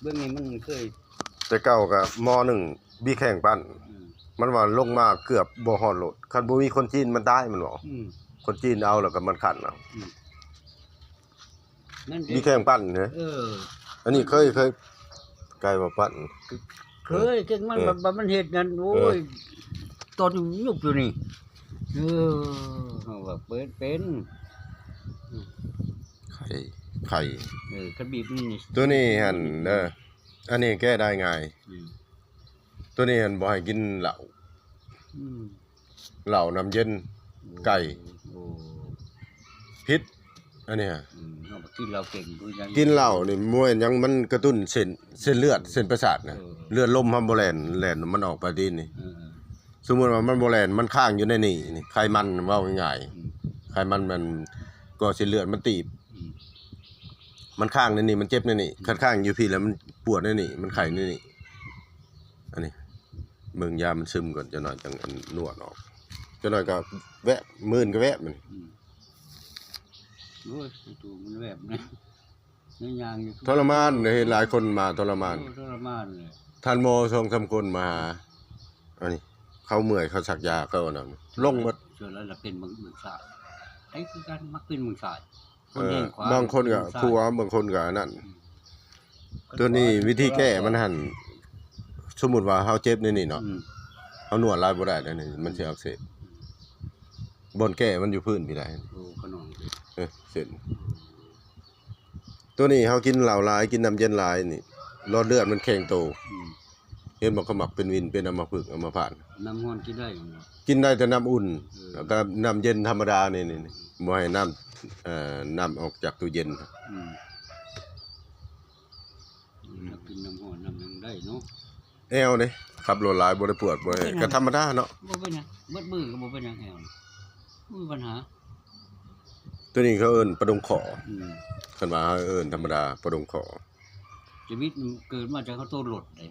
ບບນີ້ມັນເຄີຍ ແຕ່ເກົ່າກໍໝໍ້ໜຶ່ງ ບີແຂງປັ້ນ ອືມ ມັນວ່າລົງມາເກືອບບໍ່ຮອດໂລດ ຄັນບໍ່ມີຄົນຈີນມັນຕາຍ ມັນເວົ້າ ອືມ ຄົນຈີນເອົາແລ້ວກໍມັນຂັນເອົາ ອືມ ມັນ ບີແຂງປັ້ນເດ້ ເອີ ອັນນີ້ເຄີຍ ເຄີຍ ໄກ່ວ່າປັ້ນ ເຄີຍ ເອີ ເກັ່ງມັນ ເອີ ບັດ ບັດມັນເຮັດນັ້ນ ໂອ້ຍ ເອີ ຕອນຍຸບຢູ່ນີ້ ເອີ ເຮົາວ່າເປີດເປັນ ໄຂ່ ໄຂ່ ເອີ ຄັນບີບນີ້ ໂຕນີ້ຫັ້ນເດີ ອັນນີ້ແກ້ໄດ້ງ່າຍ ອືມ ໂຕນີ້ຫັ້ນບໍ່ໃຫ້ກິນເຫຼົ້າ ອືມ ເຫຼົ້າ ນ້ຳເຢັນ ໂອ້ ໄກ່ ໂອ້ ຜິດ ອັນນີ້ ອືມ ເຮົາກໍກິນເຫຼົ້າເກັ່ງຄືຫຍັງ ກິນເຫຼົ້ານີ້ບໍ່ແມ່ນຫຍັງ ມັນກະຕຸ້ນເສັ້ນ ເສັ້ນເລືອດ ເສັ້ນປະສາດນະ ເອີ ເລືອດລົມເຮົາບໍ່ແລ່ນ ແລ່ນມັນອອກປາຕີນນີ້ ເອີ ສົມມຸດວ່າມັນບໍ່ແລ່ນ ມັນຄ້າງຢູ່ໃນນີ້ ນີ້ ໄຂມັນ ເວົ້າງ່າຍໆ ອືມ ໄຂມັນມັນກໍ່ເສັ້ນເລືອດມັນຕີບ ອືມ ມັນຄ້າງໃນນີ້ ມັນເຈັບໃນນີ້ ອືມ ຄັນຄ້າງຢູ່ພີ້ແລ້ວມັນປວດໃນນີ້ ມັນໄຂ້ໃນນີ້ ອັນນີ້ ເບິ່ງຢາມັນຊຶມກ່ອນ ຈັກໜ້ອຍຈັ່ງອັນນວດອອກ ຈັກໜ້ອຍກໍແວບ ມື້ອື່ນກໍແວບມັນ ອືມ ໂອ້ຍ ໂຕມັນແວບນະ ຍັງຍ່າງຢູ່ ທໍລະມານເດ້ ເຫັນຫຼາຍຄົນມາທໍລະມານ ໂອ້ ທໍລະມານເລີຍ ທ່ານໝໍສອງສາມຄົນມາຫາ ອັນນີ້ ເຂົາເມື່ອຍ ເຂົາສັກຢາ ເຂົາອັນນັ້ນ ລົງໝົດ ສ່ວນຫຼາຍລະເປັນເບິ່ງ ເບິ່ງຊ້າຍ ໄອ້ຄືກັນ ມັກເປັນເບິ່ງຊ້າຍ ເອີ ບາງຄົນກໍຂົວ ບາງຄົນກໍອັນນັ້ນ ອືມ ຕົວນີ້ວິທີແກ້ມັນຫັ້ນ ສົມມຸດວ່າເຮົາເຈັບໃນນີ້ເນາະ ອືມ ເຮົານວດຫຼາຍບໍ່ໄດ້ໃນນີ້ ມັນຊິອັກເສບ ອືມ ບ່ອນແກ້ມັນຢູ່ພື້ນພີ້ໃດ ໂອ້ ຂະໜອງ ເອີ ເສັ້ນ ຕົວນີ້ເຮົາກິນເຫຼົ້າຫຼາຍ ກິນນ້ຳເຢັນຫຼາຍນີ້ ຫຼອດເລືອດມັນແຂງໂຕ ອືມ ເຫັນບໍ່ ເຂົາມັກເປັນວິນ ເປັນອຳມະພຶກ ອຳມະພາດ ນ້ຳຮ້ອນກິນໄດ້ບໍ່? ກິນໄດ້ແຕ່ນ້ຳອຸ່ນ ເອີ ແລ້ວກໍນ້ຳເຢັນທຳມະດານີ້ ນີ້ ອືມ ບໍ່ໃຫ້ນ້ຳ ເອີ ນ້ຳອອກຈາກຕູ້ເຢັນ ອືມ ກິນນ້ຳຮ້ອນນ້ຳຫຍັງໄດ້ເນາະ ແອວເດ້ ຂັບລົດຫຼາຍບໍ່ໄດ້ປວດ ບໍ່ໄດ້ ບໍ່ເປັນຫຍັງ ກໍທຳມະດາເນາະ ບໍ່ເປັນຫຍັງ ເບິດມື້ກໍບໍ່ເປັນຫຍັງແອວ ບໍ່ມີບັນຫາ ຕົວນີ້ເຂົາເອີ້ນປະດົງຂໍ ອືມ ຄັນວ່າເຮົາເອີ້ນທຳມະດາປະດົງຂໍ ຊີວິດເກີດມາຈາກເຮົາໂຕລົດເດ້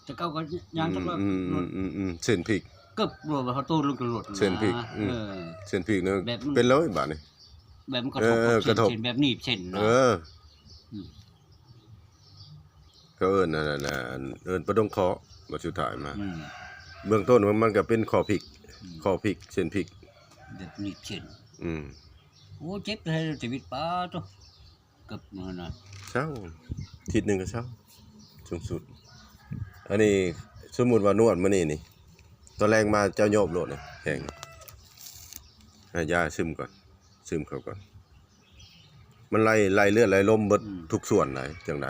ແຕ່ເກົ່າກໍຍ່າງຈັກ ອືມ ອືມ ເສັ້ນພິກ ເກີບລົດວ່າເຮົາໂຕລົງກັບລົດ ເສັ້ນພິກ ອືມ ເອີ ເສັ້ນພິກເນາະ ແບບມັນ ເປັນເລີຍບາດນີ້ ແບບມັນກະທົບ ເອີ ກັບເສັ້ນ ກະທົບ ເສັ້ນແບບໜີບເສັ້ນນະ ເອີ ອືມ ເຂົາເອີ້ນອັນນັ້ນນະ ເອີ້ນປະດົງເຄາະ ບັດສຸດທ້າຍມາ ອືມ ເບື້ອງຕົ້ນມັນກໍເປັນຂໍ້ພິກ ອືມ ຂໍ້ພິກ ເສັ້ນພິກ ແບບໜີບເສັ້ນ ອືມ ໂອ້ ເຈັບແທ້ຊີວິດ ປາໂທ້ ເກືອບມື້ນະ ເຊົາ ທິດໜຶ່ງກໍເຊົາ ສູງສຸດ ອັນນີ້ສົມມຸດວ່ານວດມື້ນີ້ນີ້ ຕອນແລງມາເຈົ້າໂຍບໂລດນະ ແຂງ ໃຫ້ຢາຊຶມກ່ອນ ຊຶມເຂົ້າກ່ອນ ມັນໄລ່ ໄລ່ເລືອດໄລ່ລົມເບິດ ອືມ ທຸກສ່ວນໃດ ຈັ່ງໃດ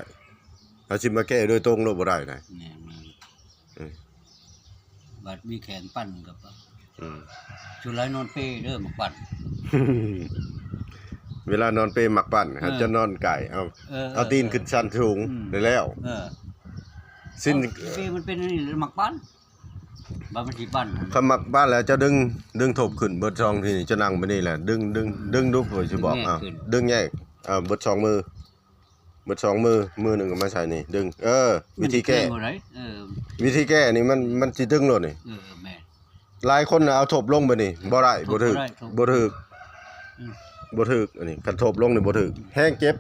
ເຮົາຊິມາແກ້ໂດຍຕົງໂລດບໍ່ໄດ້ໃດ ແມ່ນໆ ເອີ ບາດມີແຂງປັ້ນກໍ ອືມ ສ່ວນຫຼາຍນອນເປເດີ ມັກປັ້ນ ເວລານອນເປມັກປັ້ນ ເອີ ເຮົາຈະນອນກາຍ ເອົາ ເອີ ເອົາຕີນຂຶ້ນຊັ້ນສູງ ອືມ ໄດ້ແລ້ວ ເອີ ຊິນ ເອົາເປມັນເປັນອັນນີ້ມັກປັ້ນ ບາດມັນຊິປັ້ນ ຄັນມັກປັ້ນແລ້ວ ເຈົ້າດຶງ ດຶງທົບຂຶ້ນເບິດສອງທີນີ້ ເຈົ້ານັ່ງໄປນີ້ແຫຼະ ດຶງ ດຶງ ອືມ ດຶງດຸ ຂ້ອຍຊິບອກ ແຍກ ເອົາ ດຶງແຍກ ເອົາ ເບິດສອງມື ເບິດສອງມື ມືໜຶ່ງກໍມາໃສ່ນີ້ ດຶງ ເອີ ວິທີແກ້ ມັນເຄື່ອນບໍ່ໄດ້ ເອີ ວິທີແກ້ນີ້ມັນ ມັນຊິຕຶງໂລດນີ້ ເອີ ແມ່ນ ຫຼາຍຄົນນະເອົາທົບລົງແບບນີ້ ບໍ່ໄດ້ ທົບບໍ່ຖືກ ບໍ່ໄດ້ ບໍ່ຖືກ ອືມ ບໍ່ຖືກ ອັນນີ້ຄັນທົບລົງນີ້ບໍ່ຖືກ ແຮງເຈັບ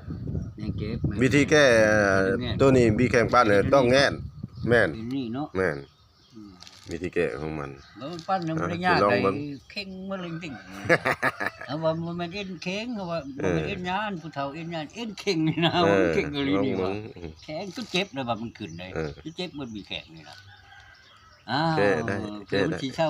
ແຮງເຈັບ ແມ່ນ ວິທີແກ້ ແມ່ນ ໂຕນີ້ບີແຂງປັ້ນນີ້ ຕ້ອງແງ່ນ ແມ່ນ ອັນນີ້ເນາະ ແມ່ນ ອືມ ວິທີແກ້ຂອງມັນ ແລ້ວມັນປັ້ນຍັງບໍ່ໄດ້ຍາກ ອ່າ ໄດ ລອງເບິ່ງ ເຄັ່ງໝົດເລີຍຈິງ ເຮົາວ່າບໍ່ແມ່ນເອັນເຄັ່ງ ເຮົາວ່າ ເອີ ບໍ່ແມ່ນເອັນຍານ ຜູ້ເຖົ້າເອັນຍານ ເອັນເຄັ່ງນີ້ນະ ເອີ ມັນເຄັ່ງອີ່ຫຼີນີ້ວ່າ ລອງເບິ່ງ ອືມ ແຂງຈົນເຈັບແລ້ວວ່າມັນຂຶ້ນໄດ ເອີ ຈົນເຈັບໝົດມີແຂງນີ້ນະ ອ້າວ ແກ້ໄດ້ ແກ້ໄດ້ ແລ້ວມັນຊິເຊົາ